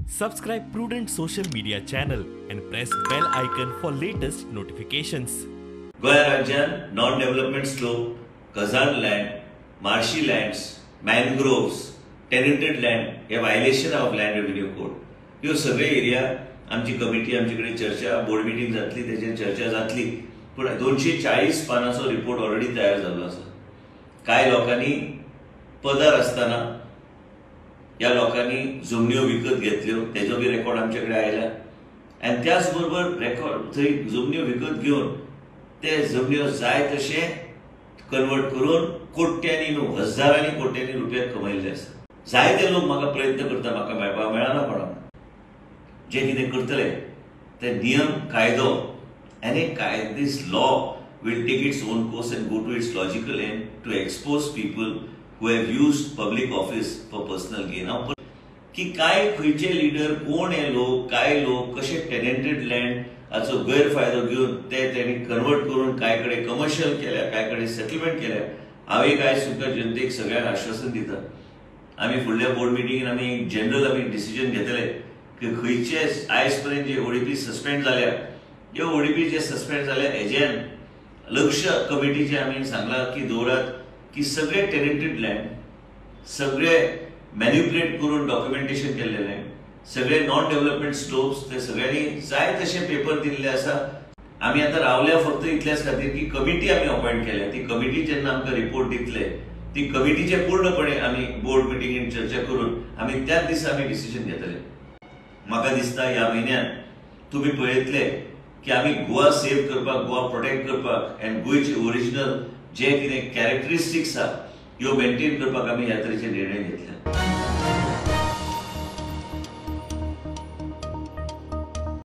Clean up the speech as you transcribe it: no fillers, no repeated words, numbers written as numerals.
Subscribe Prudent Social Media channel and press bell icon for latest notifications. Goa राज्यान non development slope, khazan land, marshy lands, mangroves, tenanted land hey violation of land revenue code ह्यो सगळे area आमची committee आमचे कडेन चर्चा board meeting जातली, तेजेर चर्चा जातली. पूण 240 पानांचो रिपोर्ट ऑलरेडी तयार जाल्लो आसा. कांय लोकांनी पदार आसतना ह्या लोकांनी जमन्यो विकत घेतल्यो, तेजो बी रेकॉर्ड आमचे कडेन आयला. आनी त्याच बरोबर रेकॉर्ड थंय जमन्यो विकत घेवन ते जमन्यो जाय तशें कन्वर्ट करून कोट्यांनी न्हू हजारांनी कोट्यांनी रुपया कमयल्ले आसा. जायते लोक म्हाका प्रयत्न करता, म्हाका मेळपाक मेळना कोणाक. जे कितें करतले ते नियम कायदो आनी this law will take its own course and go to its logical end to expose people who have used public office for personal gain. हांव की काय खंयचे लिडर कोण हे लोक, काय लोक कशे टेनेंटेड लँड हाचो गैरफायदो घेवन ते तेणी कन्वर्ट करून कांय कडेन कमर्शियल केल्या, कांय कडेन सेटलमेंट केल्या. हांव एक आयज तुमकां जनतेक सगळ्यांक आश्वासन दिता, आमी फुडल्या बोर्ड मिटींगेन आमी एक जनरल आमी डिसिजन घेतले की खंयचे आयज पर्यंत जे ओडीपी सस्पेंड जाल्या, ह्यो ओडीपी जे सस्पेंड जाल्या हेजेन लक्ष कमिटीचे आमी सांगलां की दवरात की सगळे टेनेंटेड लँड, सगळे मॅन्युपुलेट करून डॉक्युमेंटेशन केल्ले लँड, सगळे नॉन डेव्हलपमेंट स्लोप्स ते सगळ्यांनी जाय तशे पेपर दिल्ले आसा. आमी आतां रावल्या फक्त इतल्याच खातीर की कमिटी आमी अपॉयंट केल्या. ती कमिटी जेन्ना आमकां रिपोर्ट दितले ती कमिटीचे पूर्णपणे आमी बोर्ड मिटिंगेन चर्चा करून आमी त्याच दिसा आमी डिसिजन घेतले. म्हाका दिसता ह्या म्हयन्यान तुमी पळयतले की आमी गोवा सेव करपाक, गोवा प्रोटेक्ट करपाक आनी गोंयचे ओरिजिनल जे कितें कॅरेक्टरिस्टिक्स आहा ह्यो मेंटेन करपाक आमी ह्या तरेचे निर्णय घेतले.